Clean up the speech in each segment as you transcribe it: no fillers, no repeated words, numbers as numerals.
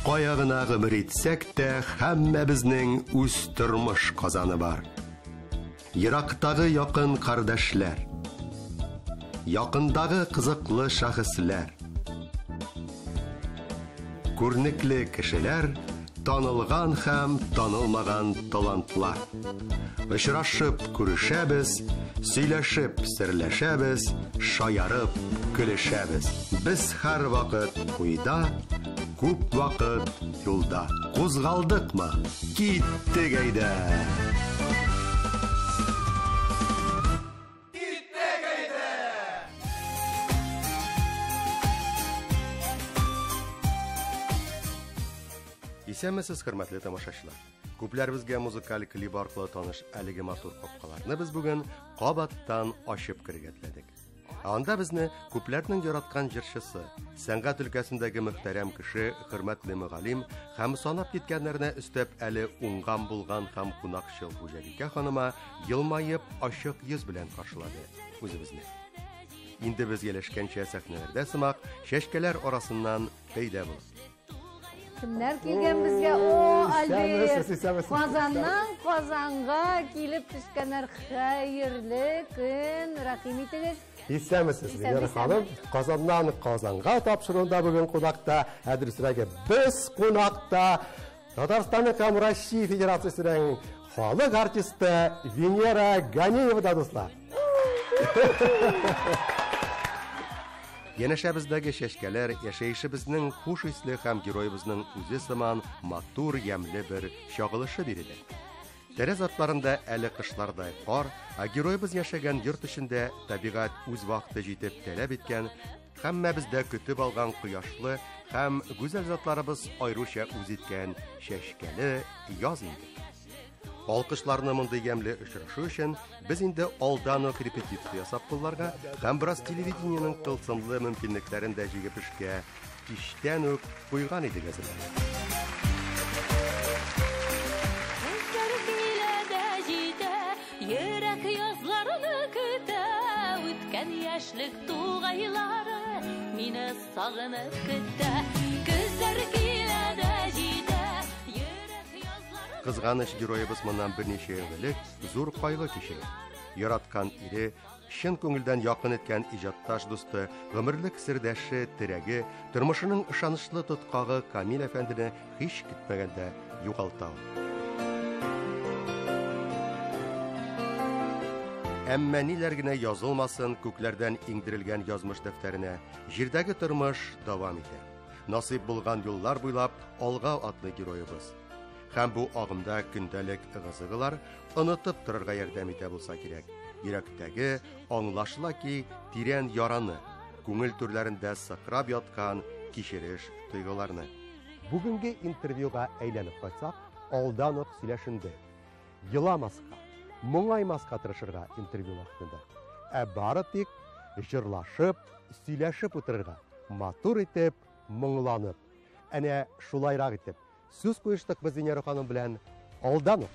Кая гына гомер итсәк тә, һәммәбезнең үз тормыш казаны бар. Ерактагы якын кардәшләр, якындагы кызыклы шәхесләр, күренекле кешеләр, танылган һәм танылмаган талантлар. Очрашып күрешәбез, сөйләшеп серләшәбез, шаярып көлешәбез. Без һәрвакыт уйда, күп вакыт юлда. Кузгалдыкмы? Киттек әйдә! Исәнмесез, хөрмәтле тамашачылар. Күпләребезгә музыкаль клип аркылы таныш әлеге матур капкаларны без бүген кабаттан ачып керергә теләдек. Ә анда безне күпләрнең яраткан җырчысы, сәнгать өлкәсендәге мөхтәрәм кеше, хөрмәтле мөгаллим һәм санап киткәннәренә өстәп әле уңган булган һәм кунакчыл хуҗабикә ханыма елмаеп ачык йөз белән каршылады үзебезне. Инде без ияләшкәнчә сәхнәләрдә сымак чәчкәләр арасыннан пәйда булып. Кемнәр килгән безгә? О, Альберт! Казаннан Казанга килеп төшкәннәр. Хәерле көн, рәхим итегез. Исәнмесез, Венера ханым. Казаннан Казанга тапшыруында бүген кунакта, ә дөресрәге без кунакта Татарстанның һәм Россия Федерациясенең халык артисты Венера Ганеева да, дуслар. Янәшәбездәге чәчкәләр яшәешебезнең хуш исле һәм героебызның үзе сыман матур, ямьле бер чагылышы биредә. Тәрәз артларында әле кышлардай кар, ә героебыз яшәгән йорт эчендә табигать үз вакыты җитеп таләп иткән, һәммәбез дә көтеп алган кояшлы һәм гүзәл затларыбыз аеруча үз иткән чәчкәле яз инде. Алкышларны мондый ямьле очрашу өчен без инде алдан ук репетиция ясап кулларга һәм бераз телевидениенең тылсымлы мөмкинлекләрен дә җигеп эшкә кичтән үк куйган идек әзерләп. Көзләр килә дә җитә, йөрәк язларны көтә, үткән яшьлек тугайлары мине сагынып көтә. Көзләр килә дә җитә, йөрәк язларны Кызганыч, героебыз моннан берничә ел элек зур кайгы кичерә. Яраткан ире, чын күңелдән якын иткән иҗатташ дусты, гомерлек сердәше, терәге, тормышының ышанычлы тоткагы Камил әфәндене һич көтмәгәндә югалта ул. Әмма ниләр генә язылмасын күкләрдән иңдерелгән язмыш дәфтәренә, җирдәге тормыш дәвам итә. Насыйп булган юллар буйлап алга атлый героебыз. Һәм бу агымда көндәлек ыгы-зыгылар онытып торырга ярдәм итә булса кирәк. Йөрәктәге аңлашыла ки, тирән яраны, күңел түрләрендә сыкрап яткан кичереш тойгыларны. Бүгенге интервьюга әйләнеп кайтсак, алдан ук сөйләшенде. Еламаска, моңаймаска тырышырга интервью вакытында. Ә бары тик җырлашып, сөйләшеп утырырга, матур итеп, моңланып. Әнә шулайрак итеп сүз куештык без Венера ханым белән алдан ук.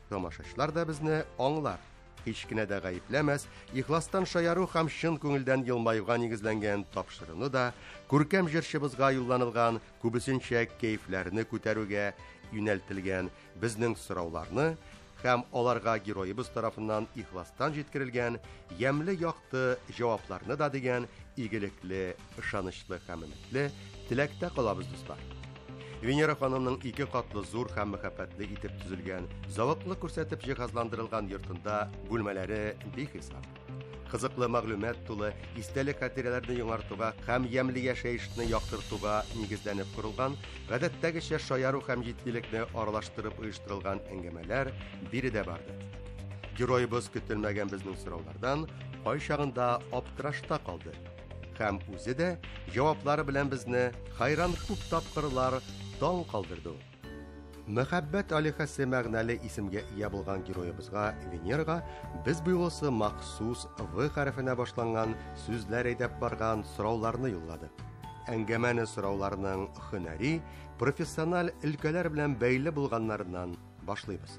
Тамашачылар да безне аңлар, һич кенә дә гаепләмәс, ихластан шаяру һәм чын күңелдән елмаюга нигезләнгән тапшыруны да, күркәм җырчыбызга юлланылган күбесенчә кәефләрне күтәрүгә юнәлтелгән безнең сорауларны һәм аларга героебыз тарафыннан ихластан җиткерелгән ямьле якты җавапларны да дигән игелекле, ышанычлы һәм өметле теләктә калабыз, дуслар. Венера ханымның ике катлы зур һәм мәхәббәтле итеп төзелгән, зәвыклы күрсәтеп җиһазландырылган йортында бүлмәләре бихисап. Кызыклы мәгълүмат тулы истәлек хатирәләрне яңартуга һәм ямьле яшәешне яктыртуга нигезләнеп корылган, гадәттәгечә шаяру һәм җитдилекне аралаштырып оештырылган әңгәмәләр биредә барды. Героебыз көтелмәгән безнең сораулардан кайчагында аптырашта калды. Һәм үзе дә җаваплары белән безне хайран күп тапкырлар таң калдырды. Мәхәббәт алиһәсе мәгънәле исемгә ия булган героебызга Венерага без бу юлысы махсус В хәрефенә башланган сүзләр әйдәп барган сорауларны юлладык. Әңгәмәне сорауларның һөнәри, профессиональ өлкәләр белән бәйле булганнарыннан башлыйбыз.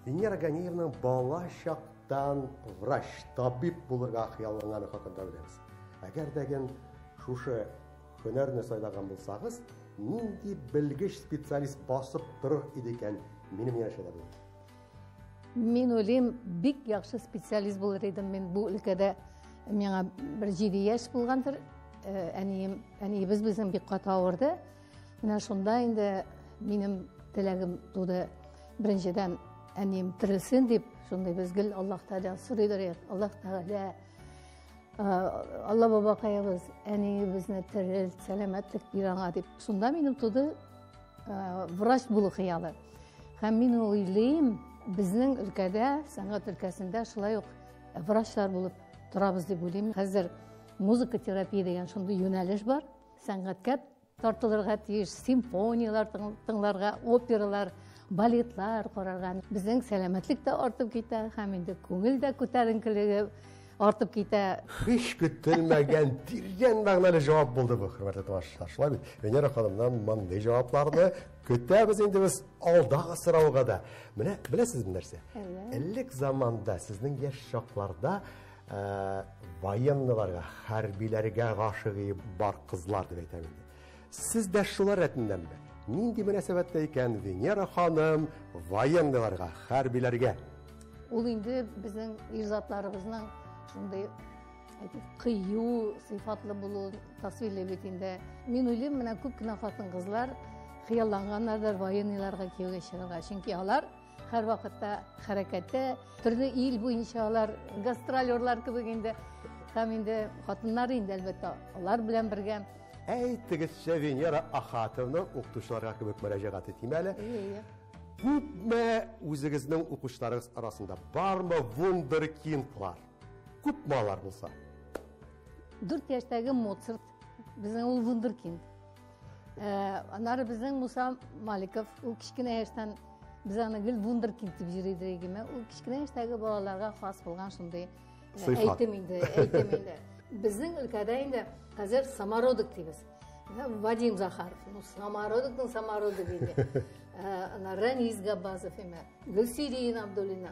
Венера Ганиевның бала чактан врач, табиб булырга хыялланганы хакында беләбез. Әгәр дә шушы һөнәрне сайлаган булсагыз, Нинди белгеч специалист басып торыр иде икән минем янәшәдә бүген? Мин уйлыйм, бик яхшы специалист булыр идем мин бу өлкәдә. Миңа бер 7 яшь булгандыр. Әнием, әниебез безнең бик каты авырды. Менә шунда инде минем теләгем туды. Беренчедән, әнием терелсен дип, шундый без гел Аллаһ Тәгаләдән сорыйдыр идек. Аллаһ Тәгалә, Алла бабакаебыз, әниебезне терел, сәламәтлек бир аңа дип. Шунда минем туды врач булу хыялы. Һәм мин уйлыйм, безнең өлкәдә, сәнгать өлкәсендә шулай ук врачлар булып торабыз дип уйлыйм. Хәзер музыка терапия дигән шундый юнәлеш бар. Сәнгатькә тартылырга тиеш, симфонияләр тыңларга, опералар, балетлар карарга. Безнең сәламәтлек тә артып китә, һәм инде күңел дә күтәренкелеге артып китә. Һич көтелмәгән тирән мәгънәле җавап булды бу, хөрмәтле тамашачылар. Шулай бит, Венера ханымнан мондый җавапларны көтәбез инде без алдагы сорауга да. Менә беләсезме нәрсә? Элек заманда, сезнең яшь чакларда военныйларга, хәрбиләргә гашыгы бар кызлар дип әйтәм инде. Сез дә шулар рәтеннәнме? Нинди мөнәсәбәттә икән Венера ханым военныйларга, хәрбиләргә? Ул инде безнең ир затларыбызның шундый әйтик, кыю сыйфатлы булуын тасвирлый бит инде. Мин уйлыйм, менә күп кенә хатын-кызлар хыялланганнардыр военныйларга кияүгә чыгарга, чөнки алар һәр вакытта хәрәкәттә, төрле ил буенча алар гастролерлар кебек инде. Һәм инде хатыннар инде, әлбәттә, алар белән бергә. Әйтегезче, Венера Ахатовна, укытучыларга кебек мөрәҗәгать итим әле. Күпме үзегезнең укучыларыгыз арасында бармы вундеркиндлар? Күпме алар булса? 4 яшьтәге Моцарт, безнең ул вундеркинд. Аннары безнең Муса Маликов, ул кечкенә яшьтән без аны гел вундеркинд дип йөри идек. Ул кечкенә яшьтәге балаларга хас булган шундый әйтем инде, әйтем инде. Безнең өлкәдә инде хәзер самородок дибез. Вадим Захаров, ну самородокның самородок инде. Ранис Габбазов име, Гөлсирин Абдуллина,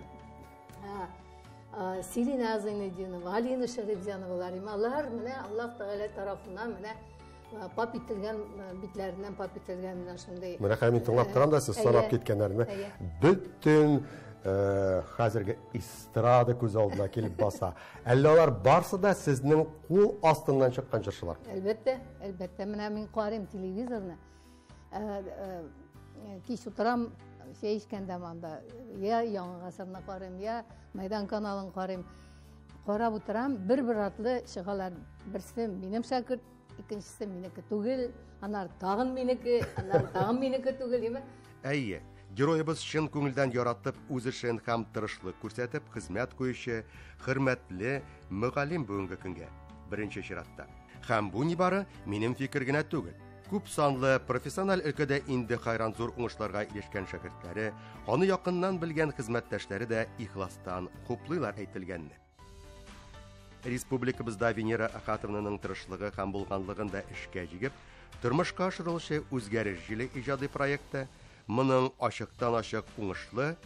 Сирина Зайнетдинова, Алина Шәрифзяновалар име. Алар менә Аллаһ Тәгалә тарафыннан менә пап ителгән, битләреннән пап ителгән менә шундый. Менә хәзер мин тыңлап торам да, сез санап киткәннәрне. Бөтен хәзерге эстрада күз алдына килеп баса. Әллә алар барсы да сезнең кул астыннан чыккан җырчылар? Әлбәттә, әлбәттә. Менә мин карыйм телевизорны. Кич утырам, чәй эчкәндә монда я Яңа гасырны карыйм, я Майдан каналын карыйм. Карап утырам, бер-бер атлы чыгалар. Берсе минем шәкерт, икенчесе минеке түгел, аннары тагын минеке, аннары тагын минеке түгел, димә. Әйе, героебыз чын күңелдән яратып, үз эшен һәм тырышлык күрсәтеп, хезмәт куючы, хөрмәтле мөгаллим бүгенге көнгә, беренче чиратта. Һәм бу нибары минем фикер генә түгел. Күп санлы профессиональ өлкәдә инде хайран зур уңышларга ирешкән шәкертләре, аны якыннан белгән хезмәттәшләре дә ихластан хуплыйлар әйтелгәнне. Республикабызда Венера Ахатовнаның тырышлыгы һәм булганлыгын да эшкә җигеп, тормышка ашырылучы Үзгәреш җиле иҗади проекты моның ачыктан-ачык уңышлы,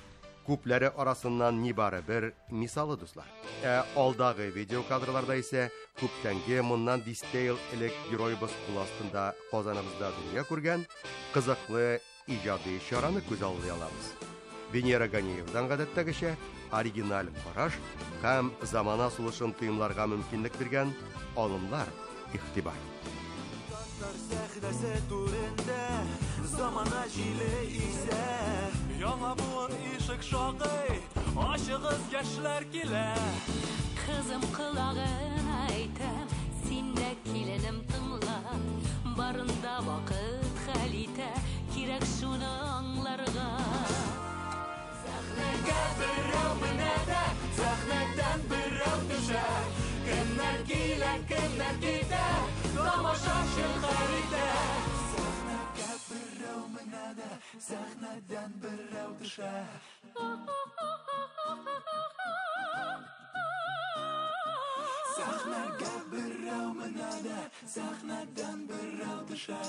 күпләре арасыннан нибары бер мисалы, дуслар. Ә алдагы видео кадрларда исә күптәнге, моннан дистә ел элек героебыз кул астында Казаныбызда дөнья күргән кызыклы иҗади чараны күз аллый алабыз. Венера Ганиевадан гадәттәгечә оригиналь караш һәм замана сулышын тоемларга мөмкинлек биргән алымлар игътибар. Татар сәхнәсе түрендә замана җиле исә. Яңа буын ишек шакый, ачыгыз, яшьләр килә. Кызым колагына әйтәм, син дә киленем тыңла. Барында вакыт хәл итә, кирәк шуны аңларга. Сәхнәгә берәү менә дә, сәхнәдән берәү төшә. Кемнәр килә, кемнәр китә, тамашачы хәл итә. Сәхнәгә берәү менә дә, сәхнәдән берәү төшә. Сәхнәгә берәү менә дә, сәхнәдән берәү төшә.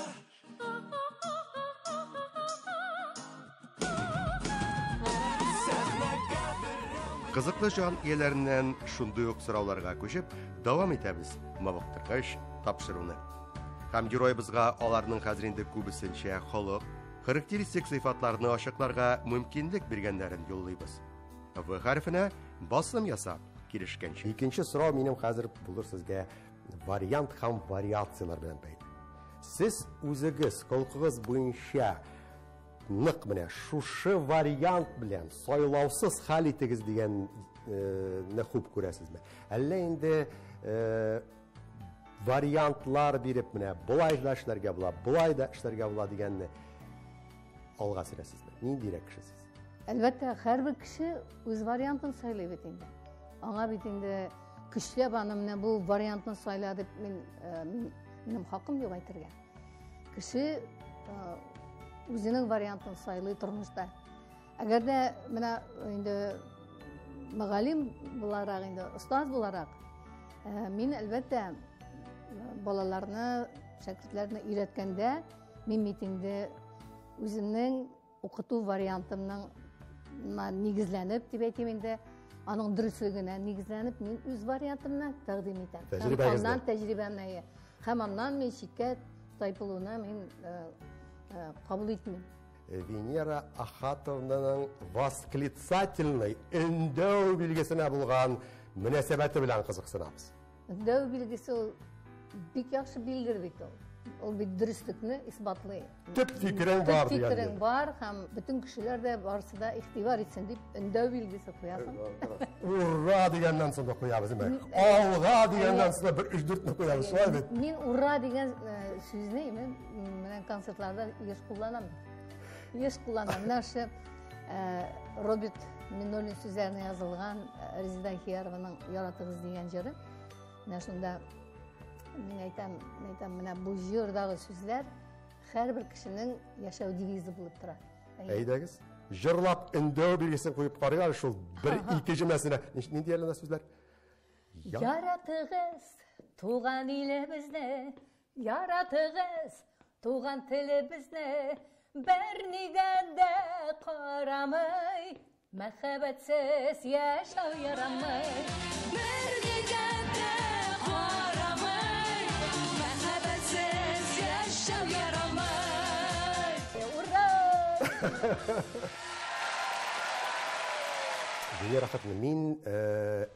Кызыклы җан ияләреннән шундый ук сорауларга күчеп, дәвам итәбез мавыктыргыч тапшыруны. Һәм героебызга аларның хәзер инде күбесенчә холык, характеристик сыйфатларны ачыкларга мөмкинлек биргәннәрен юллыйбыз. В хәрефенә басым ясап килешкәнче. Икенче сорау минем хәзер булыр сезгә вариант һәм вариацияләр белән бәйле. Сез үзегез холкыгыз буенча нык менә шушы вариант белән сайлаусыз хәл итегез дигән не хуп күрәсезме? Әллә инде вариантлар биреп менә болай да эшләргә була, болай да эшләргә була дигәнне алга сөрәсезме? Ниндирәк кеше сез? Әлбәттә, һәрбер кеше үз вариантын сайлый бит инде. Аңа бит инде көчләп аны менә бу вариантны сайла дип мин, минем хакым юк әйтергә. Кеше үзенең вариантын сайлый тормышта. Әгәр дә менә инде мөгаллим буларак, инде остаз буларак, мин әлбәттә балаларны, шәкертләрне өйрәткәндә мин бит инде үземнең укыту вариантымның нигезләнеп дип әйтим инде, аның дөреслегенә нигезләнеп мин үз вариантымны тәкъдим итәм. Тәҗрибәгезне. Аннан тәҗрибәмне. Һәм аннан мин читкә тайпылуны мин кабул итмим. Венера Ахатовнаның восклицательный өндәү билгесенә булган мөнәсәбәте белән кызыксынабыз. Өндәү билгесе ул бик яхшы билге бит ул. Ул бит дөреслекне исбатлый. Төп фикерең бар Төп фикерең бар һәм бөтен кешеләр дә барысы да игътибар итсен дип өндәү билгесе куясың. Ура дигәннән соң да куябыз, димәк. Алга дигәннән соң да бер 3-4-не куябыз, шулай бит? Мин ура дигән сүзне менә концертларда еш кулланам. Еш кулланам. Менә шушы Роберт Миннуллин сүзләренә язылган Резеда Хиярованың Яратыгыз дигән җыры. Менә шунда мин әйтәм, менә бу җырдагы сүзләр һәрбер кешенең яшәү девизы булып тора. Әйдәгез, җырлап өндәү билгесен куеп карыйк әле шул бер-ике җөмләсенә. Нинди әле сүзләр? Яратыгыз туган илебезне, яратыгыз туган телебезне, бернигә дә карамый, мәхәббәтсез яшәү ярамый. Бернигә дә карамый, мәхәббәтсез яшәү ярамый. Ура! Венера ханым, мин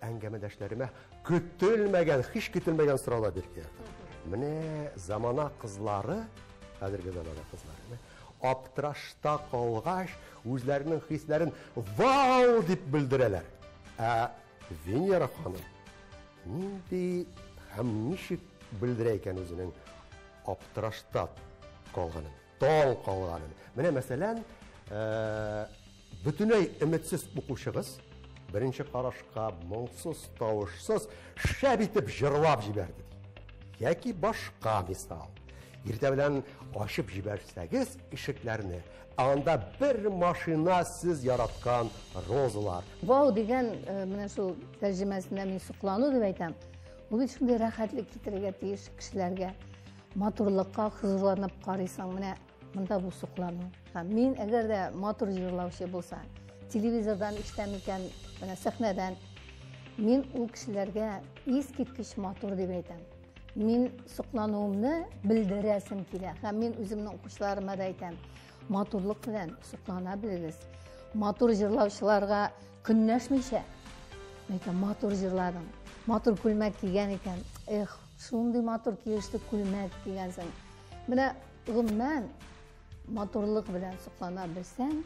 әңгәмәдәшләремә көтелмәгән, һич көтелмәгән сораулар биреп килдем. Менә замана кызлары, хәзерге замана кызлары, аптырашта калгач, үзләренең хисләрен вау дип белдерәләр. Ә Венера ханым нинди һәм ничек белдерә икән үзенең аптырашта калганын, таң калганын? Менә мәсәлән, бөтенләй өметсез укучыгыз беренче карашка моңсыз, тавышсыз, шәп итеп җырлап җибәрде. Яки башка мисал. Иртә белән ачып җибәрсәгез ишекләрне, анда бер машина сез яраткан розалар. Вау дигән менә шул тәрҗемәсендә мин соклану дип әйтәм. Бу бит шундый рәхәтлек китерергә тиеш кешеләргә. Матурлыкка хозурланып карыйсың, менә монда бу соклану. Һәм мин әгәр дә матур җырлаучы булса, телевизордан ишетәм икән, менә сәхнәдән, мин ул кешеләргә искиткеч матур дип әйтәм. Мин соклануымны белдерәсем килә. Һәм мин үземнең укучыларыма да әйтәм, матурлык белән соклана белегез. Матур җырлаучыларга көнләшмичә, әйтәм, матур җырладың, матур күлмәк кигән икән, эх, шундый матур килешле күлмәк кигәнсең. Менә гомумән матурлык белән соклана белсәң,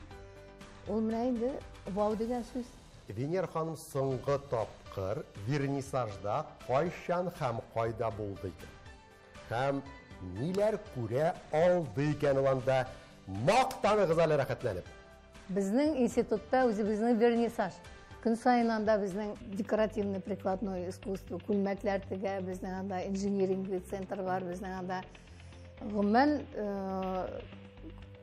ул менә инде вау дигән сүз. Венера ханым соңгы тапкыр вернисажда кайчан һәм кайда булды икән? Һәм ниләр күрә алды икән ул анда? Мактаныгыз әле рәхәтләнеп. Безнең институтта үзебезнең вернисаж. Көн саен анда безнең декоративный прикладной искусство, күлмәкләр тегә, безнең анда инжиниринг центр бар, безнең анда гомумән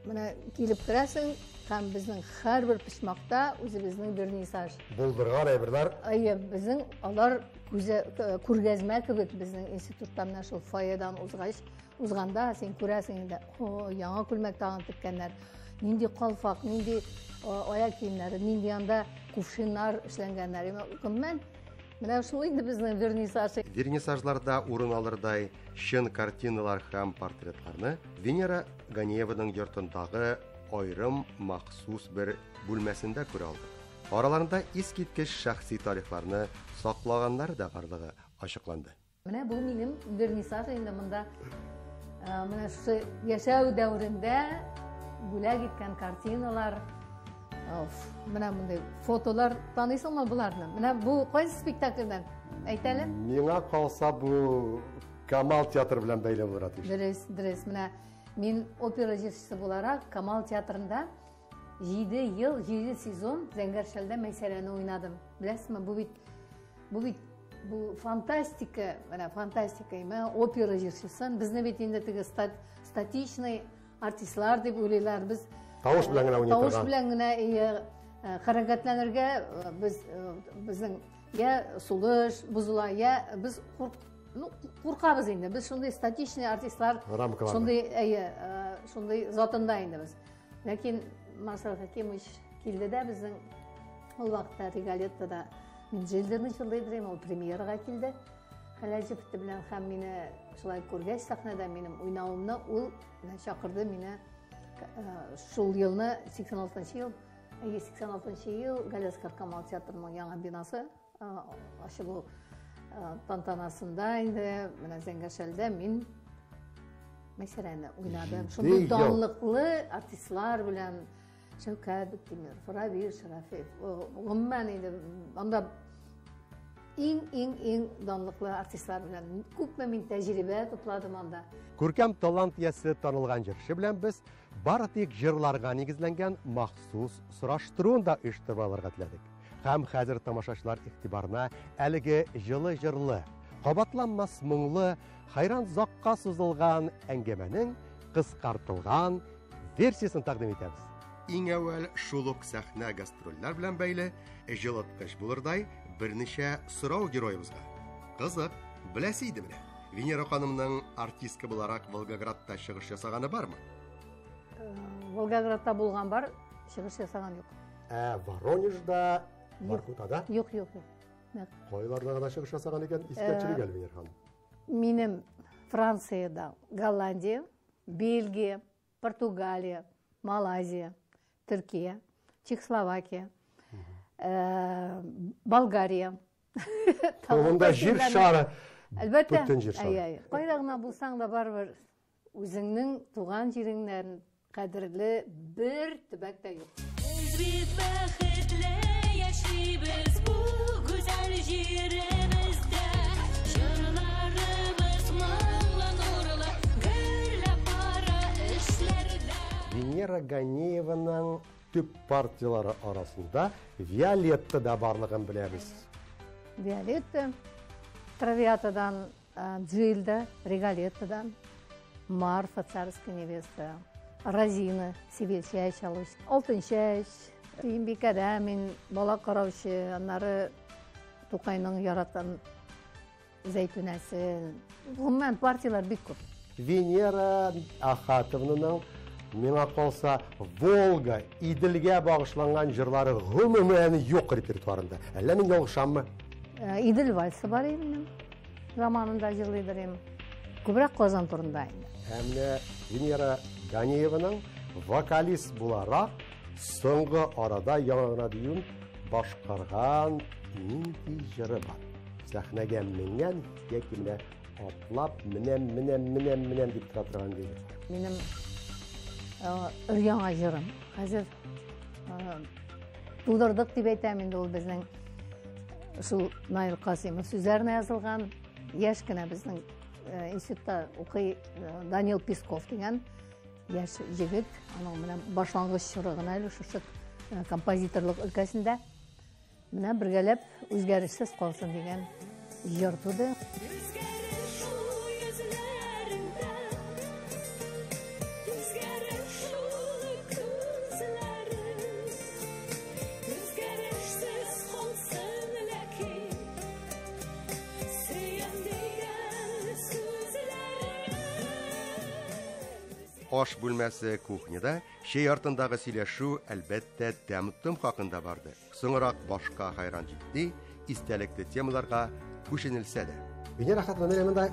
менә килеп керәсең һәм безнең һәрбер почмакта үзебезнең вернисаж. Булдырган әйберләр. Әйе, безнең алар күргәзмә кебек безнең институтта менә шул фойедан узганда син күрәсең инде, о, яңа күлмәк тагын теккәннәр, нинди калфак, нинди аяк киемнәре, нинди анда кувшиннар эшләнгәннәр. Гомумән, Менә шул инде безнең вернисаж. Вернисажларда урын алырдай чын картиналар һәм портретларны Венера Ганиеваның йортындагы аерым махсус бер бүлмәсендә күрә алдык. Араларында искиткеч шәхси тарихларны саклаганнары да барлыгы ачыкланды. Менә бу минем вернисаж инде монда менә шушы яшәү дәверендә бүләк иткән картиналар, менә мондый фотолар таныйсыңмы боларны? Менә бу кайсы спектакльдән? Әйт әле. Миңа калса бу Камал театры белән бәйле булырга тиеш. Дөрес, дөрес. Менә мин опера җырчысы буларак Камал театрында 7 ел, 7 сезон Зәңгәр шәлдә Мәйсәрәне уйнадым. Беләсезме, бу бит бу бит бу фантастика, менә фантастика, менә опера җырчысын безне бит инде теге статичный артистлар дип уйлыйлар. Без тавыш белән генә уйный торган. Тавыш белән генә хәрәкәтләнергә без безнең я сулыш бозыла, я без ну, куркабыз инде. Без шундый статичный артистлар, шундый, әйе, шундый затында инде без. Ләкин Марсел Хакимович килде дә безнең ул вакытта Риголеттада мин Джильданы җырлый идем, ул премьерага килде. Хәләл җефете белән һәм мине шулай күргәч сәхнәдә минем уйнавымны ул чакырды мине шул елны 86 ел, әйе, 86 ел Галиәсгар Камал театрының яңа бинасы ачылу тантанасында инде менә Зәңгәр шәлдә мин Мәйсәрәне уйнадым. Шундый данлыклы артистлар белән Шәүкәт Биктимиров, Равил Шарафиев, гомумән инде анда иң-иң-иң данлыклы артистлар белән күпме мин тәҗрибә тупладым анда. Күркәм талант иясе танылган җырчы белән без бары тик җырларга нигезләнгән махсус сораштыруын да оештырып алырга теләдек. Һәм хәзер тамашачылар игътибарына әлеге җылы җырлы, кабатланмас моңлы, хайран озакка сузылган әңгәмәнең кыскартылган версиясен тәкъдим итәбез. Иң әүвәл шул ук сәхнә гастрольләр белән бәйле җылыткыч булырдай берничә сорау героебызга. Кызык, беләсе иде менә. Венера ханымның артистка буларак Волгоградта чыгыш ясаганы бармы? Волгоградта булган бар, чыгыш ясаган юк. Ә Воронежда, Воркутада? Юк, юк, юк. Кайларда гына чыгыш ясаган икән, искә төшерик әле, Венера ханым. Минем Франциядә, Голландия, Бельгия, Португалия, Малайзия, Төркия, Чехословакия, Болгария. Монда җир шары. Әлбәттә. Бөтен җир шары. Кайда гына булсаң да барыбер үзеңнең туган җиреңнән кадерле бер төбәк тә юк. Без бит бәхетле яшибез бу гүзәл җиребездә. Җырларыбыз моңлы, нурлы, гөрләп бара эшләрдә. Венера Ганиеваның төп партиялары арасында Виолетта да барлыгын беләбез. Виолетта, Травиатадан Джильда, Риголеттадан, Марфа, царская невеста, Розина, Сибил чәч алучы, Алтын чәч, Сөембикәдә мин бала караучы, аннары Тукайның яраткан Зәйтүнәсе. Гомумән, партияләр бик күп. Венера Ахатовнаның миңа калса Волга, Иделгә багышланган җырлары гомумән юк репертуарында. Әллә мин ялгышаммы? Идел вальсы бар минем. Заманында җырлыйдыр идем. Күбрәк Казан турында инде. Ә менә Венера Ганиеваның вокалист буларак соңгы арада яңа гына диюм башкарган нинди җыры бар? Сәхнәгә менгән яки менә атлап менәм, менәм, менәм, менәм дип тора торган җыры. Минем өр-яңа җырым. Хәзер тудырдык дип әйтәм инде, ул безнең шул Наил Касыймов сүзләренә язылган, яшь кенә безнең институтта укый Данил Песков дигән яшь егет, аның менә башлангыч чоры гына әле шушы композиторлык өлкәсендә. Менә бергәләп үзгәрешсез калсын дигән җыр туды. Үзгәреш шул йөзләрендә, үзгәреш шул күзләрең, үзгәрешсез калсын ләкин сөям дигән сүзләрең. Аш бүлмәсе кухняда чәй артындагы сөйләшү, әлбәттә, тәм-том хакында барды. Соңрак башка хайран җитди, истәлекле темаларга күченелсә дә. Венера ханым, менә монда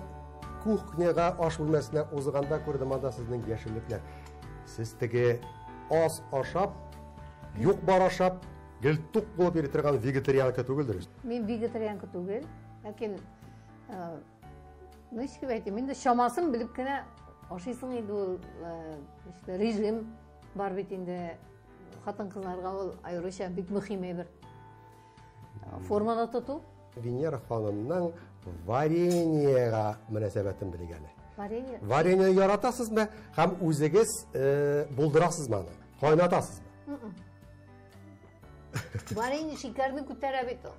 кухняга, аш бүлмәсенә узганда күрдем анда сезнең яшеллекләр. Сез теге аз ашап, юк бар ашап, гел тук булып йөри торган вегетарианка түгелдер. Мин вегетарианка түгел, ләкин ничек әйтим, инде чамасын белеп кенә ашыйсың инде ул, режим бар бит инде хатын-кызларга ул аеруча бик мөһим әйбер. Форманы тоту. Венера ханымның вареньега мөнәсәбәтен белик әле. Варенье? Варенье яратасызмы һәм үзегез булдырасызмы аны? Кайнатасызмы? Варенье шикәрне күтәрә бит ул.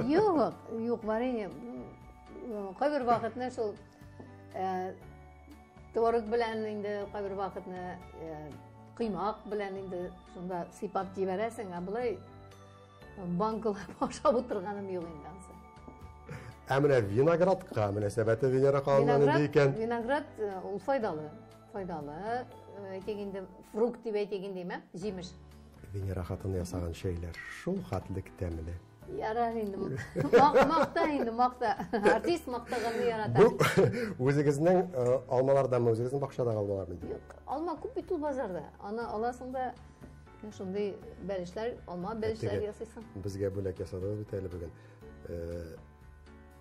Юк, юк, варенье. Кайбер вакытны шул творог белән инде, кайбер вакытны коймак белән инде шунда сыйпап җибәрәсең, ә болай банкалап ашап утырганым юк инде ансы. Ә менә виноградка мөнәсәбәте Венера ханымның нинди икән? Виноград ул файдалы, файдалы. Әйтик инде, фрукт дип әйтик инде, әйме? Җимеш. Венера хатыны ясаган чәйләр шул хәтлек тәмле. Ярар инде. Макта инде, макта. Артист мактаганны ярата. Бу үзегезнең алмаларданмы, үзегезнең бакчадагы алмалармы инде? Юк, алма күп бит ул базарда. Аны аласың да шундый бәлешләр, алма бәлешләр ясыйсың. Безгә бүләк ясадыгыз бит әле бүген.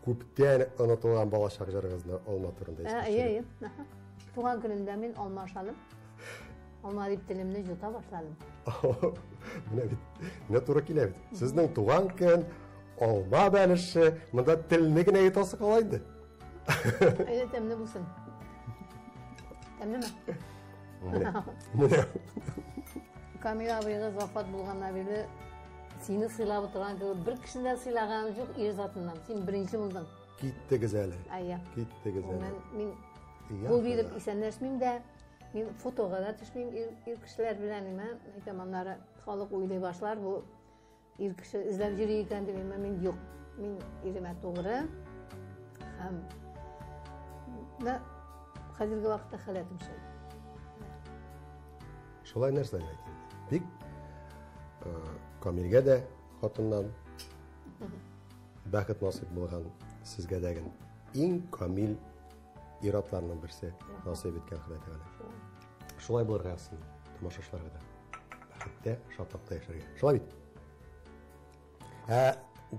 Күптән онытылган балачак җырыгызны алма турында искә төшереп. Әйе, әйе. Туган көнемдә мин алма ашадым. Алма дип телемне йота башладым. Менә бит, менә туры килә бит. Сезнең туган көн, алма бәлеше, монда телне генә йотасы кала инде. Әйдә, тәмле булсын. Тәмлеме? Менә. Камил абыйгыз вафат булганнан бирле сине сыйлап утырган кебек бер кешене дә сыйлаганым юк ир затыннан. Син беренче булдың. Киттегез әле. Әйе. Киттегез әле. Мин кул биреп исәнләшмим дә, мин фотога да төшмим ир кешеләр белән, имә. Әйтәм, аннары халык уйлый башлар, бу ир кеше эзләп йөри икән дип, имә, мин юк. Мин иремә тугры. Һәм менә хәзерге вакытта халәтем шул. Шулай нәрсә әйтим. Бик Камилгә дә хатыннан бәхет насыйп булган, сезгә дә ген иң камил ир-атларның берсе насыйп иткән Ходай Тәгалә. Шулай булырга язсын тамашачыларга да. Бәхеттә, шатлыкта яшәргә. Шулай бит. Ә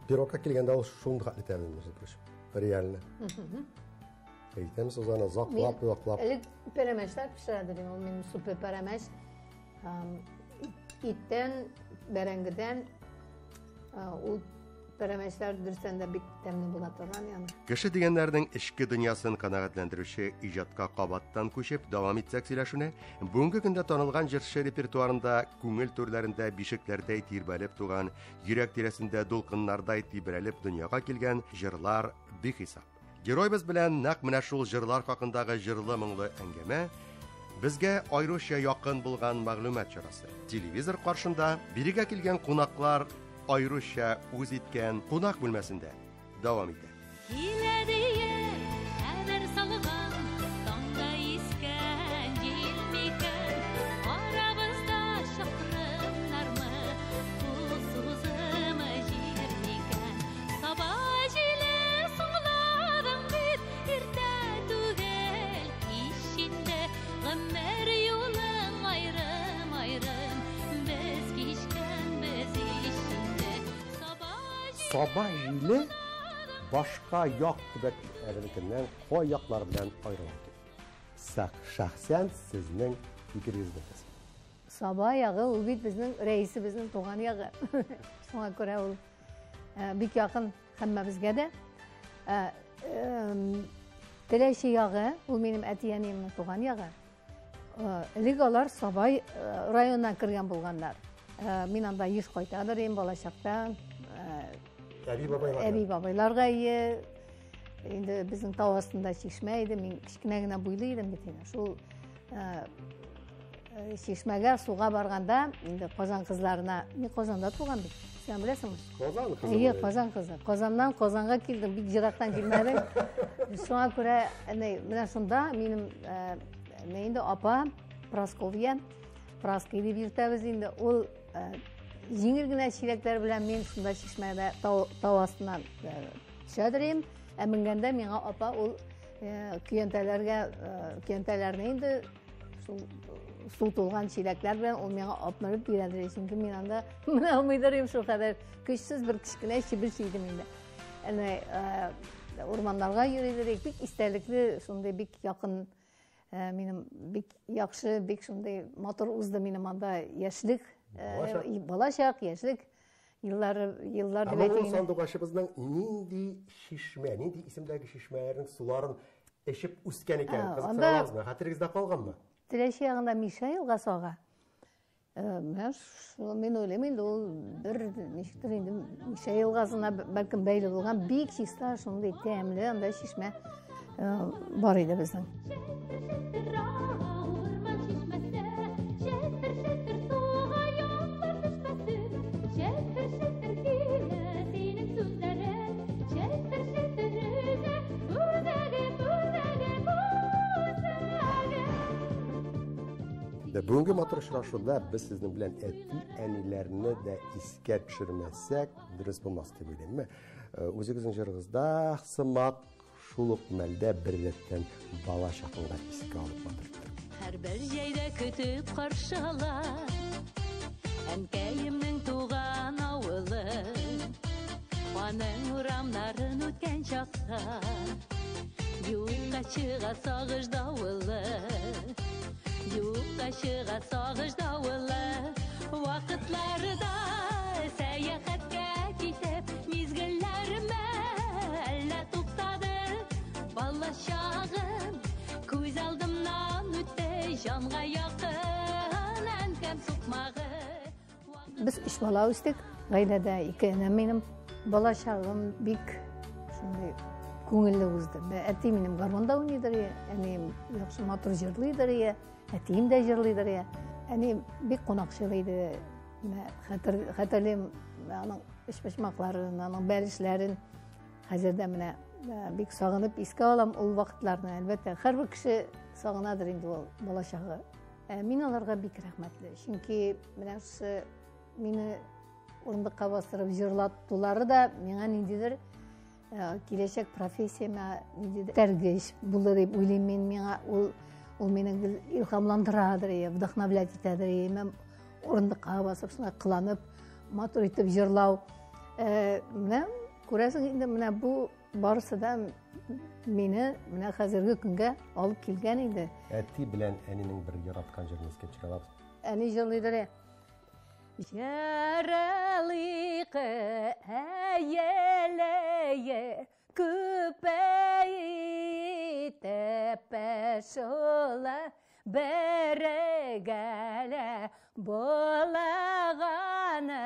пирогка килгәндә ул шундый хәтле тәмле, между прочим. Реально. Әйтәм сез аны заклап, заклап. Элек пәрәмәчләр пешерә дидем, ул минем супер пәрәмәч. Иттән, бәрәңгедән, ул пәрәмәчләр дөрестән дә бик тәмле була торган яны. Кеше дигәннәрнең эчке дөньясын канәгатьләндерүче иҗатка кабаттан күчеп дәвам итсәк сөйләшүне, бүгенге көндә танылган җырчы репертуарында күңел түрләрендә бишекләрдәй тирбәлеп туган, йөрәк тирәсендә дулкыннардай тибрәлеп дөньяга килгән җырлар бихисап. Геройбыз белән нәкъ менә шул җырлар хакындагы җырлы моңлы әңгәмә безгә аеруча якын булган мәгълүмат чарасы. Телевизор каршында бирегә килгән кунаклар аеруча үз иткән кунак бүлмәсендә дәвам итә. Килә диеп хәбәр салган, таңда искән җил микән? Арабызда чакрымнармы, кул сузымы җир микән? Саба җиле соңладың бит, иртә түгел, кич инде. Гомер юлың айрым-айрым, без кичкән, без ич инде. Саба җиле Саба җиле башка як төбәкләрнекеннән кай яклар белән аерыла икән? Шәхсән сезнең фикерегез нәрсә? Саба ягы ул бит безнең рәисебезнең туган ягы. Шуңа күрә ул бик якын һәммәбезгә дә. Теләче ягы, ул минем әти-әниемнең туган ягы. Элек алар Саба районына кергән булганнар. Мин анда еш кайтадыр идем балачакта. Әби бабайларга. Әби бабайларга ие. Инде безнең тау астында чишмә иде, мин кечкенә генә буйлы идем бит инде. Шул чишмәгә суга барганда, инде Казан кызларына, мин Казанда туган бит. Син беләсеңме? Казан кызы. Әйе, Казан кызы. Казаннан Казанга килдем, бик ерактан килмәдем. Шуңа күрә, менә шунда минем, инде апа Прасковья, Праски дип йөртәбез инде. Ул Җиңел генә чиләкләр белән мин шунда чишмәдә тау, тау астыннан төшәдер идем. Ә менгәндә миңа апа ул көянтәләргә, көянтәләрне инде шул су тулган чиләкләр белән ул миңа алып менеп бирәдер. Чөнки мин анда менә алмыйдыр идем, шул кадәр көчсез бер кечкенә чебеш идем инде. Әнә урманнарга йөридер идек. Бик истәлекле, шундый бик якын минем бик яхшы, бик шундый матур узды минем анда яшьлек, балачак, яшьлек еллары, еллар дип әйтик. Сандугачыбызның нинди чишмә, нинди исемдәге чишмәләрнең суларын эчеп үскән икән, кызыксына алабызмы? Хәтерегездә калганмы? Теләче ягында Мишә елгасы ага. Менә шул мин уйлыйм инде, ул бер ничектер инде Мишә елгасына бәлкем бәйле булган бик чиста, шундый тәмле анда чишмә бар иде безнең. Бүгенге матур очрашуда без сезнең белән әти-әниләрне дә искә төшермәсәк, дөрес булмас дип уйлыйм. Үзегезнең җырыгызда сымак шул ук мәлдә бер рәттән бала чакны да искә алып матур итеп. Һәрбер җәйдә көтеп каршы ала әнкәемнең туган авылы. Аның урамнарын үткән чакта юкка чыга сагыш давылы. Юкка чыга сагыш давылы. Вакытларда сәяхәткә китеп, мизгелләремә әллә туктады. Бала чагым күз алдымнан үтте, җанга якын әнкәм сукмагы. Без өч бала үстек. Гаиләдә ике энем минем. Бала чагым бик шундый күңелле узды. Әти минем гармунда уйныйдыр, әнием яхшы матур җырлыйдыр, әтием дә җырлыйдыр. Әни бик кунакчыл иде. Менә хәтерлим аның өчпочмакларын, аның бәлешләрен. Хәзер дә менә бик сагынып искә алам ул вакытларны. Әлбәттә, һәрбер кеше сагынадыр инде ул бала чагы. Мин аларга бик рәхмәтле. Чөнки менә шушы мине урындыкка бастырып җырлаттулары да миңа ниндидер киләчәк профессиямә ниндидер этәргеч булды дип уйлыйм мин. Миңа ул мине гел илһамландырадыр, вдохновлять итәдер. Мен урындыкка басып шулай кыланып, матур итеп җырлау. Менә күрәсең инде, менә бу барысы да мине менә хәзерге көнгә алып килгән инде. Әти белән әнинең бер яраткан җырын искә төшерә алабыз. Әни җырлыйдыр. Яралыйкы әйеләйе күпәй тәпәшола бәрегәлә болаганы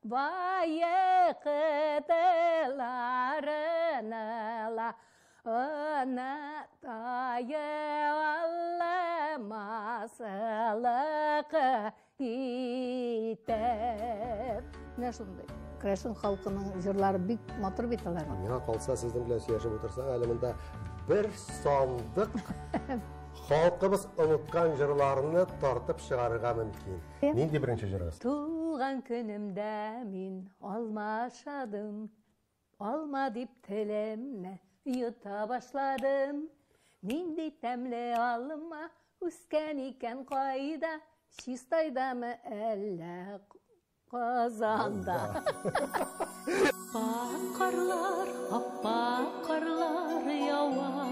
байыкытыларыныла ына тайы алмасылыкы итеп. Менә шундый. Керәшен халкының җырлары бик матур бит алар. Миңа калса, сезнең белән сөйләшеп утырсак, әле монда бер сандык халкыбыз оныткан җырларны тартып чыгарырга мөмкин. Нинди беренче җырыгыз? Туган көнемдә мин алма ашадым. Алма дип телемне йота башладым. Нинди тәмле алма үскән икән кайда? Чистайдамы әллә Казанда? Ак карлар, аппак карлар ява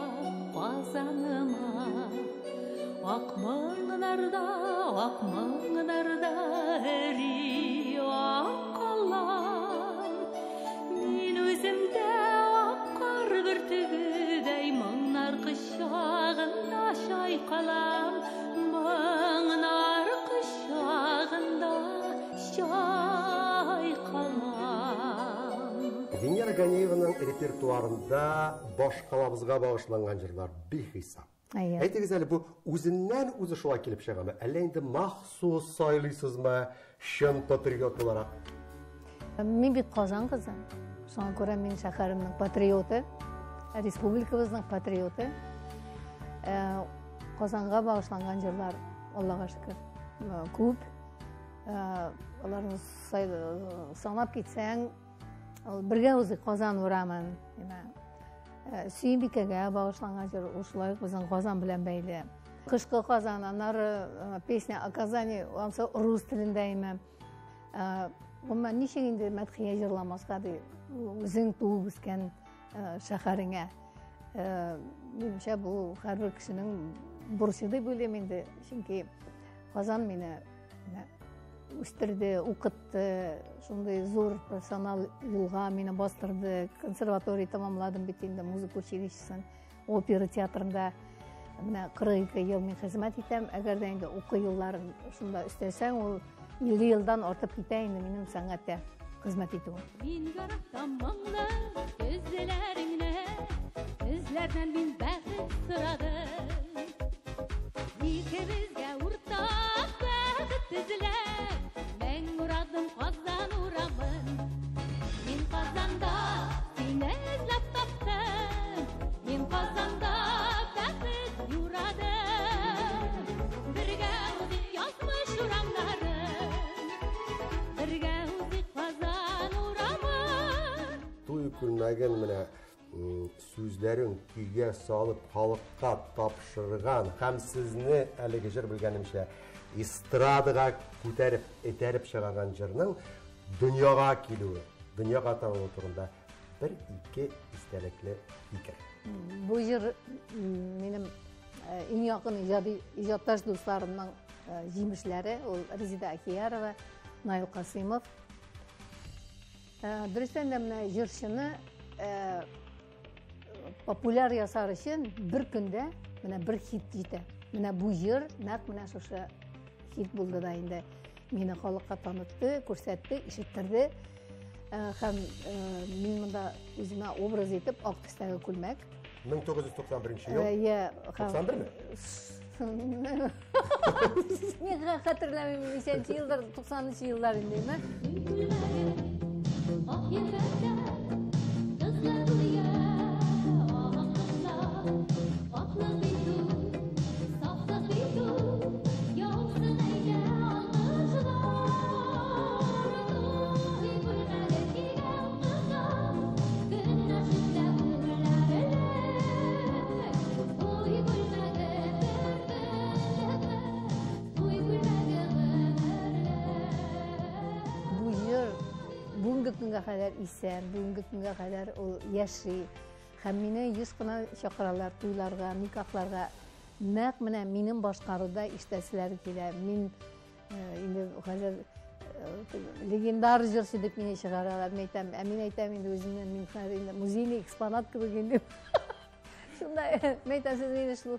Казаныма. Ак моңнарда, ак моңнарда эри ак калар. Мин үзем дә ак кар бөртегедәй моңнар кочагында чайкалам. Моңнар кочагында чайкалам. Венера Ганееваның репертуарында башкалабызга багышланган җырлар бихисап. Әйтегез әле, бу үзеннән үзе шулай килеп чыгамы? Әллә инде махсус сайлыйсызмы, чын патриот буларак? Мин бит Казан кызы. Шуңа күрә мин шәһәремнең патриоты, республикабызның патриоты. Казанга багышланган җырлар, Аллага шөкер, күп. Аларны санап китсәң, бергә узыйк Казан урамын. Сөембикәгә багышланган җыр, ул шулай ук безнең Казан белән бәйле. Кышкы Казан, аннары песня о Казани, ансы рус телендә име. Гомумән, ничек инде мәдхия җырламаска ди, үзең туып үскән шәһәреңә. Минемчә, бу һәрбер кешенең бурычы дип уйлыйм инде, чөнки Казан мине үстерде, укытты, шундый зур профессионал юлга мине бастырды. Консерватория тәмамладым бит инде, музыка училищесын, опера театрында. Менә 42 ел мин хезмәт итәм. Әгәр дә инде уку елларын шунда өстәсәң, ул 50 елдан артып китә инде минем сәнгатьтә хезмәт итүем. Мин яратам моңлы күзләреңне, күзләрдән мин бәхет сорадым. Икебезгә уртак бәхет эзләп, мең урадым Казан урамын. Мин Казанда сине эзләп таптым, мин Казанда бәхет юрадым. Бергә узыйк язмыш урамнарын, бергә узыйк Казан урамын. Туй күлмәген менә сүзләрен көйгә салып халыкка тапшырган һәм сезне әлеге җыр белгәнемчә эстрадага күтәреп, этәреп чыгарган җырның дөньяга килүе, дөньяга танылуы турында бер-ике истәлекле фикер. Бу җыр минем иң якын иҗади иҗатташ дусларымның җимешләре, ул Резеда Ахиярова, Наил Касыймов. Дөрестән дә менә җырчыны популяр ясар өчен бер көндә менә бер хит җитә. Менә бу җыр нәкъ менә шушы хит булды да инде. Мине халыкка танытты, күрсәтте, ишеттерде. Һәм мин монда үземә образ итеп ак төстәге күлмәк. 1991 ел. Иә, һәм 91-ме? Мин хәтерләмим, ничәнче еллар, 90нчы еллар инде, әйме? Ак ефәктә кызлар гүя, ак кызлар, аклык бит ул, сафлык бит ул, яусын әйдә алкышлар. Туй күлмәге кигән кызлар, көнләшеп күңелләр. Туй күлмәге бер көнлекме, туй күлмәге гомерлек. Бу җыр бүгенге көнгә кадәр исән, бүгенге көнгә кадәр ул яши. Һәм мине еш кына чакыралар туйларга, никахларга. Нәкъ менә минем башкаруда ишетәселәре килә. Мин инде хәзер легендар җырчы дип мине чыгаралар. Мин әйтәм, ә мин әйтәм инде үземне, мин хәзер инде музейный экспонат кебек инде. Шунда мин әйтәм, сез мине шул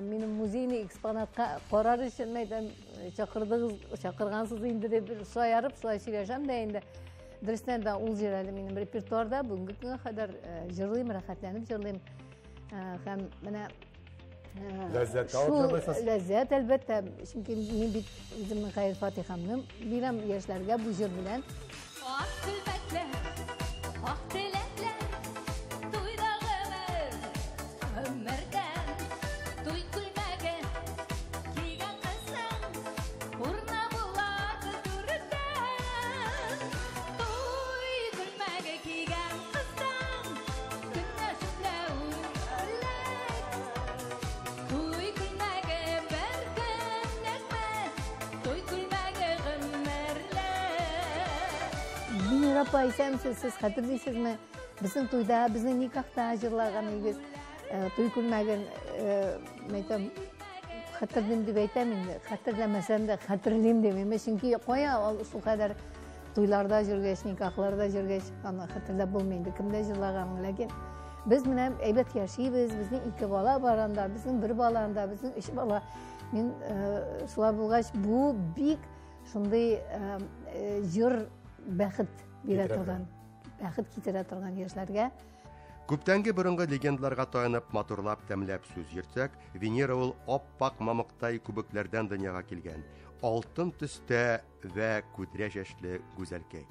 минем музейный экспонатка карар өчен, мин әйтәм, чакырдыгыз, чакыргансыз инде дип шаярып шулай сөйләшәм дә инде. Дөрестән дә ул җыр әле минем репертуарда бүгенге көнгә кадәр җырлыйм, рәхәтләнеп җырлыйм. Һәм менә Ләззәт алып шул җырлыйсыз? Ләззәт, әлбәттә, чөнки мин бит үземнең хәер фатихамны бирәм яшьләргә бу җыр белән. Ак күлмәкләр, ак теләкләр, туйда гомер, гомердән. Туй күлмәге кигән кызның урыны булады түрдән. Туй күлмәге кигән кыздан көнләшеп үлек. Туй күлмәге бер көнлекме, туй күлмәге гомерлек. Венера апа, исәнмесез, сез хәтерлисезме? Безнең туйда, безнең никахта җырлаган идегез. Туй күлмәген, мин әйтәм, хәтерлим дип әйтәм инде. Хәтерләмәсәм дә хәтерлим дип. Чөнки кая ул шул кадәр туйларда йөргәч, никахларда йөргәч, аны хәтерләп булмый инде кемдә җырлаганын. Ләкин без менә әйбәт яшибез, безнең ике бала бар анда, безнең бер бала анда, безнең өч бала. Мин шулай булгач, бу бик шундый җыр бәхет бирә Китерә торган, торган. бәхет китерә торган яшьләргә. Күптәнге борынгы легендаларга таянып, матурлап, тәмләп сүз йөртсәк, Венера ул ап-ак мамыктай күбекләрдән дөньяга килгән, алтын төстә вә күдрә чәчле гүзәлкәй.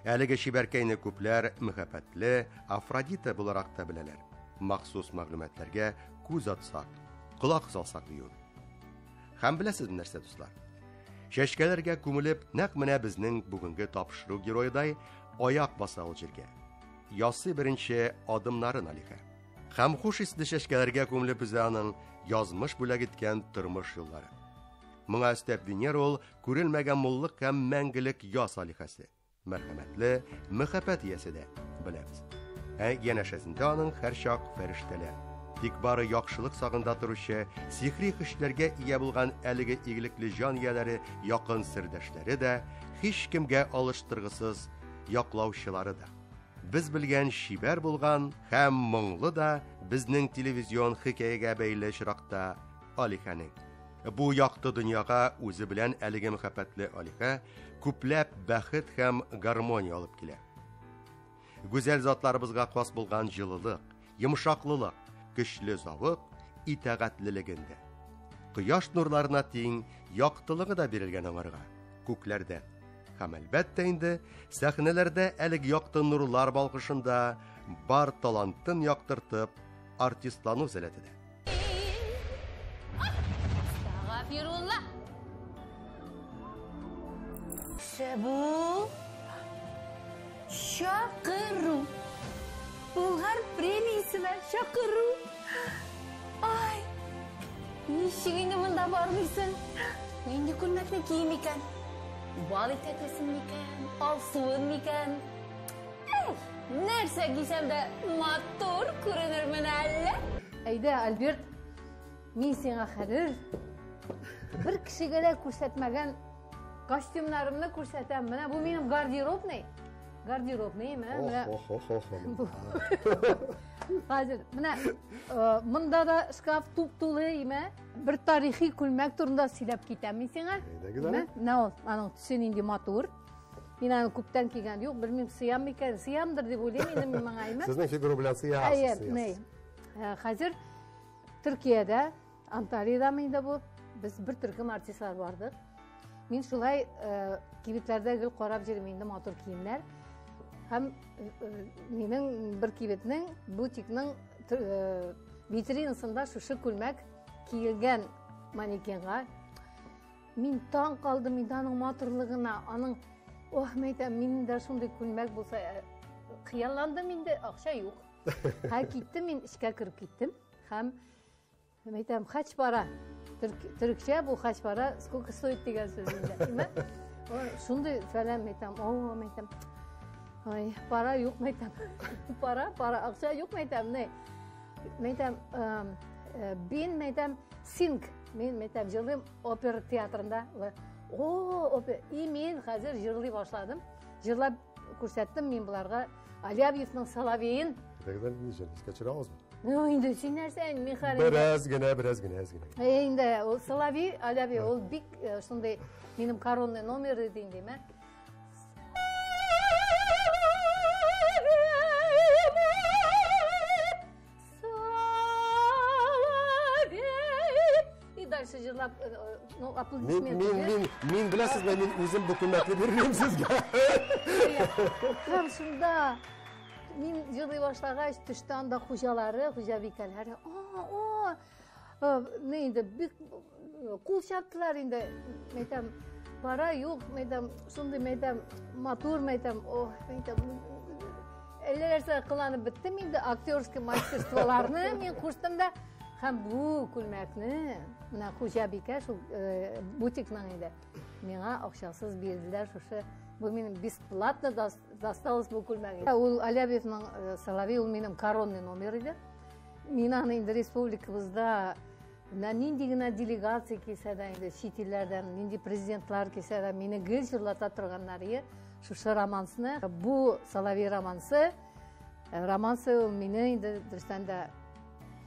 Әлеге чибәркәйне күпләр мәхәббәтле Афродита буларак та беләләр. Махсус мәгълүматларга күз атсак, колак салсак дию. Һәм беләсезме нәрсә, дуслар? Чәчкәләргә күмелеп, нәкъ менә безнең бүгенге тапшыру героедай аяк баса ул җиргә. Ясый беренче адымнарын Алиха. Һәм хуш исле чәчкәләргә күмелеп үзе аның язмыш бүләк иткән тормыш юллары. Моңа өстәп Венера ул күрелмәгән муллык һәм мәңгелек яз алихәсе. Мәрхәмәтле, мәхәббәт иясе дә, беләбез. Ә янәшәсендә аның һәрчак фәрештәләр. Тик бары яхшылык сагында торучы, сихри көчләргә ия булган әлеге игелекле җан ияләре якын сердәшләре дә, һичкемгә алыштыргысыз яклаучылары да. Без белгән чибәр булган һәм моңлы да безнең телевизион хикәягә бәйле очракта Алихәнең. Бу якты дөньяга үзе белән әлеге мәхәббәтле Алихә күпләп бәхет һәм гармония алып килә. Гүзәл затларыбызга хас булган җылылык, йомшаклылык, көчле завык, итагатьлелеген дә. Кояш нурларына тиң яктылыгы да бирелгән аңарга күкләрдән. Һәм әлбәттә инде сәхнәләрдә әлеге якты нурлар балкышында бар талантын яктыртып артистлану сәләте дә. Астагфирулла. Бу чакыру. Булгар премиясенә чакыру. Ай, ничек инде монда бармыйсың? Нинди күлмәкне кием икән? Бал итәклесен микән? Алсуын микән? Әй, нәрсә кисәм дә матур күренермен әллә? Әйдә, Альберт, мин сиңа хәзер бер кешегә дә күрсәтмәгән костюмнарымны күрсәтәм. Менә бу минем гардеробный. Гардеробный, менә. Менә. Ох, ох, ох, ох. Хәзер менә монда да шкаф туп-тулы, име? Бер тарихи күлмәк турында сөйләп китәм мин сиңа. Әйдәгез әле. Менә ул, аның төсе нинди матур. Мин аны күптән кигән юк, белмим, сыям микән, сыямдыр дип уйлыйм инде мин моңа, име? Сезнең фигура белән сыясыз. Әйе, ни. Хәзер Төркиядә, Анталиядәме инде бу, без бер төркем артистлар бардык. Мин шулай кибетләрдә гел карап йөрим инде матур киемнәр. Һәм минем бер кибетнең, бутикның витринасында шушы күлмәк киелгән манекенга. Мин таң калдым инде аның матурлыгына, аның, ох, мен әйтәм, минем дә шундый күлмәк булса, хыялландым инде, акча юк. Һәм киттем мин, эчкә кереп киттем. Һәм мен әйтәм, хач бара. Төркчә бу хач бара, сколько стоит дигән сүз инде. Димә? Шундый фәлән мен әйтәм, о, мен әйтәм. Ай, пара юк, мен әйтәм. Пара, пара, акча юк, мен әйтәм, не. Мен әйтәм, бин, мен әйтәм, синг. Мин, мен әйтәм, җырлыйм опера театрында. О, опера. И мин хәзер җырлый башладым. Җырлап күрсәттем мин боларга Алябьевның Соловейын. Әйдәгез, ничә, искә төшерә аласызмы? Ну, инде син нәрсә, мин хәзер Бераз генә, бераз генә, әз генә. Инде ул Соловей, Алябьев, ул бик шундый минем коронный номер иде инде, мә. И дальше җырлап, ну, аплодисменты. Мин, мин, мин, мин беләсезме, мин үзем бу күлмәкне бирмим сезгә. Һәм шунда мин җырлый башлагач, төште анда хуҗалары, хуҗабикәләре. О, о, не инде бик кул чаптылар инде. Мәйтәм, пара юк, мәйтәм, шундый мәйтәм, матур мәйтәм, о, мәйтәм, әллә нәрсә кыланып беттем инде, актерский мастерстволарны мин куштым да. Һәм бу күлмәкне менә хуҗабикә шул бутикның инде миңа акчасыз бирделәр шушы. Бу минем бесплатно досталось бу күлмәк. Ул Алябьевның Соловей, ул минем коронный номер иде. Мин аны инде республикабызда менә нинди генә делегация килсә дә инде чит илләрдән, нинди президентлар килсә дә, мине гел җырлата торганнар иде шушы романсны. Бу Соловей романсы, романсы ул мине инде дөрестән дә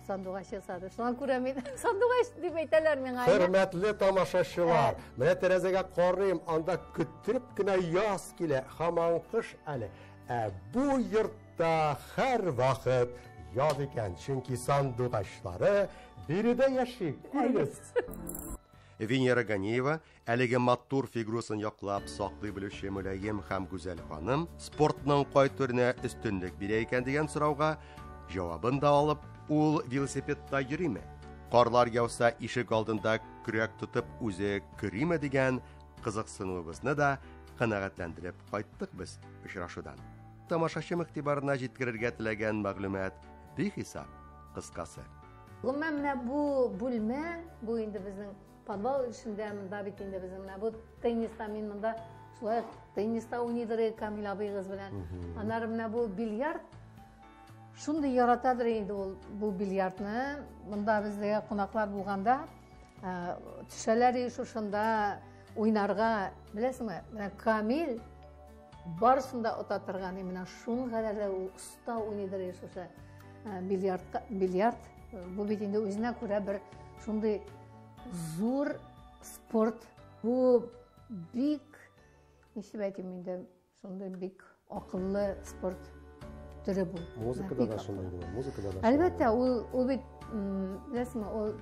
сандугач ясады. Шуңа күрә мин сандугач дип әйтәләр миңа. Хөрмәтле тамашачылар, менә тәрәзәгә карыйм, анда көттереп кенә яз килә, һаман кыш әле. Ә бу йортта һәр вакыт яз икән, чөнки сандугачлары биредә яши. Күрегез. Венера Ганиева әлеге матур фигурасын яклап саклый белүче мөлаем һәм гүзәл ханым спортның кай төренә өстенлек бирә икән дигән сорауга җавабын да алып, ул велосипедта йөриме? Карлар яуса ишек алдында көрәк тотып үзе көриме дигән Кызыксынуыбызны да канәгатьләндереп кайттык без очрашудан. Тамашачы игътибарына җиткерергә теләгән мәгълүмат бихисап, кыскасы. Гомумән, менә бу бүлмә, бу инде безнең подвал эчендә, монда бит инде безнең менә бу тенниста, мин монда шулай ук тенниста уйныйдыр Камил абыегыз белән. Аннары менә бу бильярд, шундый яратадыр инде ул бу бильярдны. Монда безгә кунаклар булганда, төшәләр шушында уйнарга, беләсеңме? Менә Камил барысын да ота торган, менә шуның кадәр дә ул оста уйныйдыр шушы бильярдка, бильярд. Бу бит инде үзенә күрә бер шундый зур спорт. Бу бик, ничек әйтим инде, шундый бик акыллы спорт төре бу. Музыкада да шундый була, музыкада да. Әлбәттә, ул бит, беләсеңме, ул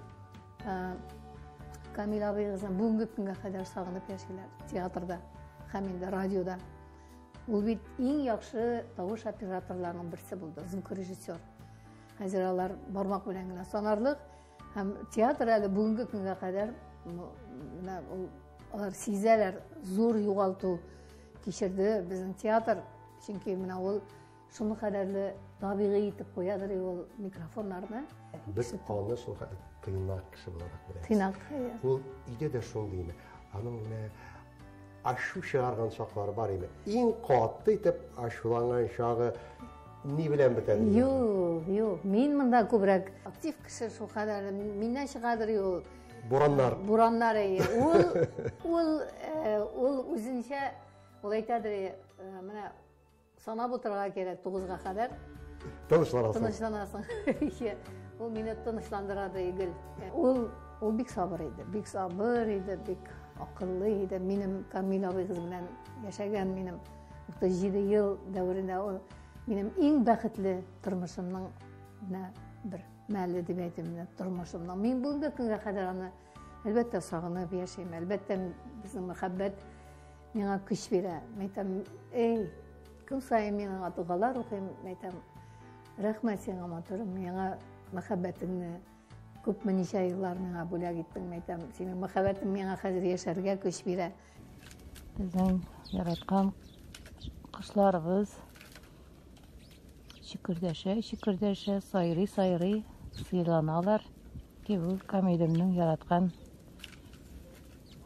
Камил абыегызны бүгенге көнгә кадәр сагынып яшиләр театрда һәм инде радиода. Ул бит иң яхшы тавыш операторларының берсе булды, звукорежиссер. Хәзер алар бармак белән генә санарлык, һәм театр әле бүгенге көнгә кадәр менә ул, алар сизәләр, зур югалту кичерде безнең театр, чөнки менә ул шуны кадәрле табигый итеп куядыр ул микрофоннарны. Без аны шул хәтле тыйнак кеше буларак беләбез. Тыйнак, әйе. Ул өйдә дә шундый иде. Аның менә ашу чыгарган чаклары бар иде. Иң каты итеп ачуланган чагы ни белән бетә? Юк, юк. Мин монда күбрәк актив кеше, шул кадәр миннән чыгадыр ул. Бураннар. Бураннар, әйе. Ул үзенчә, ул әйтәдер, менә санап утырырга кирәк 9-га кадәр. Тынычланасың. Тынычланасың. Ул мине тынычландырады гел. Ул бик сабыр иде, бик сабыр иде, бик акыллы иде. Минем Камил абыйгыз белән яшәгән минем 37 ел дәверендә ул минем иң бәхетле тормышымның менә бер мәле дип әйтим, менә тормышымның. Мин бүгенге көнгә кадәр аны әлбәттә сагынып яшим. Әлбәттә безнең мәхәббәт миңа көч бирә. Мин әйтәм, эй, көн саен мин аңа догалар укыйм, мин әйтәм, рәхмәт сиңа, матурым, миңа мәхәббәтеңне күпме ничә еллар миңа бүләк иттең, мин әйтәм, синең мәхәббәтең миңа хәзер яшәргә көч бирә. Безнең яраткан кошларыбыз чикердәшә, чикердәшә, сайрый, сайрый сыйланалар. Ки бу Камилемнең яраткан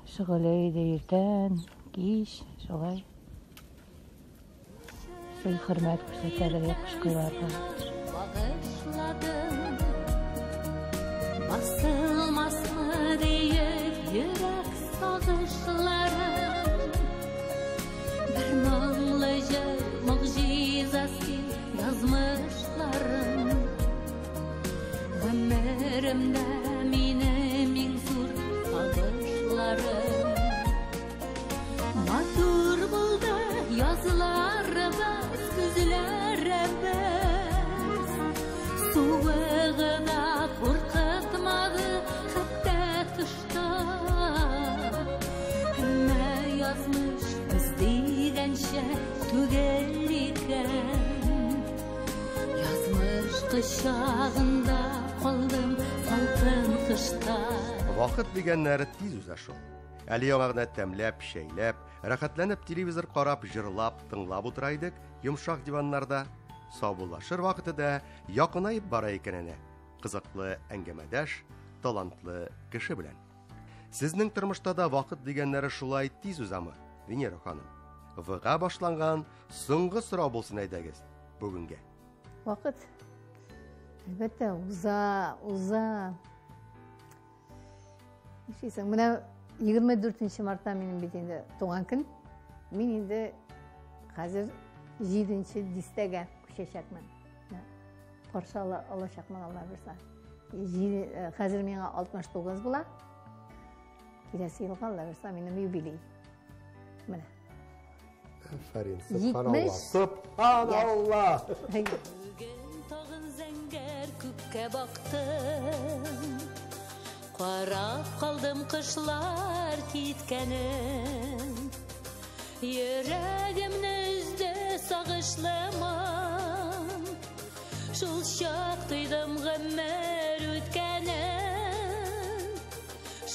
шөгыле иде, иртән, кич, шулай. Сый хөрмәт күрсәтәләр кошкайларга. Багышладым, басылмасмы диеп йөрәк сагышларым. Бер моңлы җыр могҗиза син язмышларым. Гомеремдә минем иң зур сагышларым. Матур булды язларыбыз, көзләребез. Суыгы да куркытмады хәтта тышта. Әмма язмыш без дигәнчә түгел икән. Язмыш кочагында калдым салкын кышта. Вакыт дигәннәре тиз уза шул. Әле яңа гына тәмләп, чәйләп, рәхәтләнеп телевизор карап, җырлап, тыңлап утыра идек йомшак диваннарда. Саубуллашыр вакыты да якынаеп бара икән әнә. Кызыклы әңгәмәдәш, талантлы кеше белән. Сезнең тормышта да вакыт дигәннәре шулай тиз узамы, Венера ханым? В-га башланган соңгы сорау булсын әйдәгез бүгенгә. Вакыт әлбәттә уза, уза. Нишлисең? Менә 24 мартта минем бит инде туган көн. Мин инде хәзер 7 дистәгә күчәчәкмен. Каршы алачакмын, Алла бирсә. Хәзер миңа 69 була. Киләсе елга, Алла бирсә, минем юбилей. Менә. Афәрин, субханалла. Субханалла. Бүген тагын зәңгәр күккә бактым. Карап калдым кышлар киткәнен. Йөрәгемне өзде сагышлы моң. Шул чак тойдым гомер үткәнен.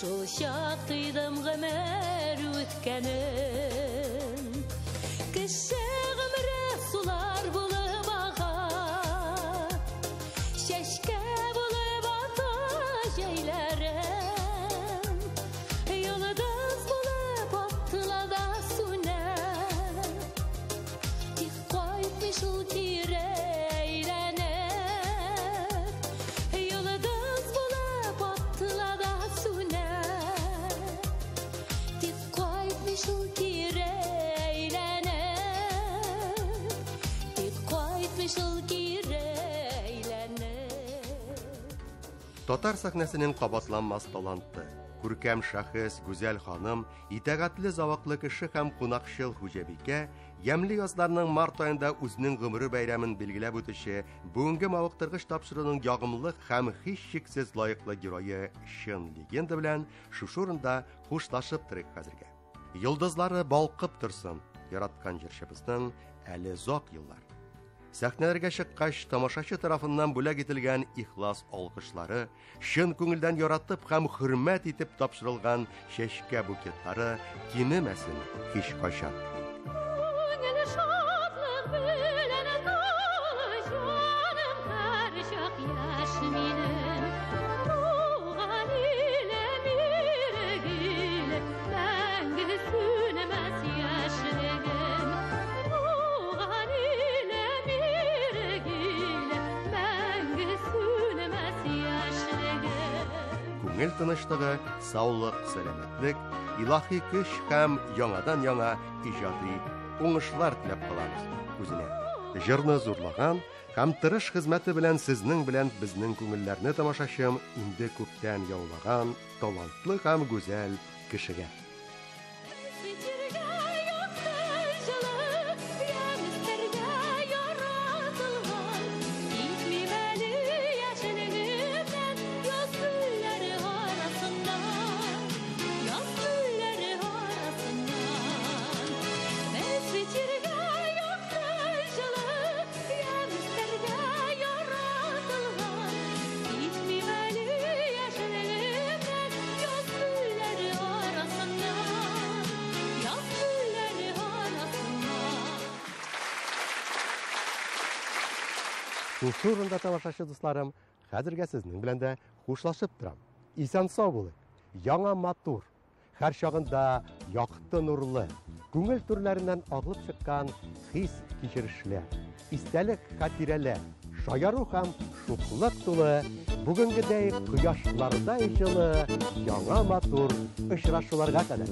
Шул чак тойдым гомер үткәнен. Кеше гомере сулар булып ага, Чәчкә булып ата җәйләрем. Йолдыз булып атыла да сүнә, Тик кайтмый шул кире әйләнеп. Йолдыз булып атыла да сүнә, Тик кайтмый шул кире әйләнеп. Тик кайтмый шул кире әйләнеп. Татар сәхнәсенең кабатланмас таланты, күркәм шәхес Гүзәл ханым, итагатьле заваклы кеше һәм кунакчыл хуҗабикә, ямьле язларның март аенда үзенең гомере бәйрәмен билгеләп үтүче бүгенге мавыктыргыч тапшыруның ягымлы һәм һичшиксез лаеклы герое чын легенда белән шушы урында хушлашып торыйк хәзергә. Йолдызлары балкып торсын, яраткан җырчыбызның әле озак еллар. Сәхнәләргә чыккач, тамашачы тарафыннан бүләк ителгән ихлас алкышлары, чын күңелдән яратып һәм хөрмәт итеп тапшырылган чәчкә букетлары кимемәсен һич кайчан. Күңел шатлык белән тулы, җаным һәрчак яшь минем. Туган илем, ирек иле, мәңге сүнмәс яшьлегем. Туган илем, ирек иле, мәңге сүнмәс яшьлегем. Күңел тынычлыгы, саулык, сәламәтлек, илаһи көч һәм яңадан-яңа иҗади уңышлар теләп калабыз үзенә. Җырны зурлаган һәм тырыш хезмәте белән сезнең белән безнең күңелләрне тамашачым инде күптән яулаган талантлы һәм гүзәл кешегә. Җиргә якты җылы, ямьсезләргә яратылган. Китмим әле яшьлегемнән, яз гөлләре арасыннан, яз гөлләре арасыннан. Без җиргә якты җылы, ямьсезләргә яратылган. Китмим әле яшьлегемнән, яз гөлләре арасыннан, яз гөлләре арасыннан. Шушы урында тамашачы дусларым, хәзергә сезнең белән дә хушлашып торам. Исән сау булыйк. Яңа матур, һәр чагында якты нурлы, күңел түрләреннән агылып чыккан хис кичерешләр, истәлек хатирәләр, шаяру һәм шуклык тулы, бүгенгедәй кояшлардай җылы, яңа матур очрашуларга кадәр.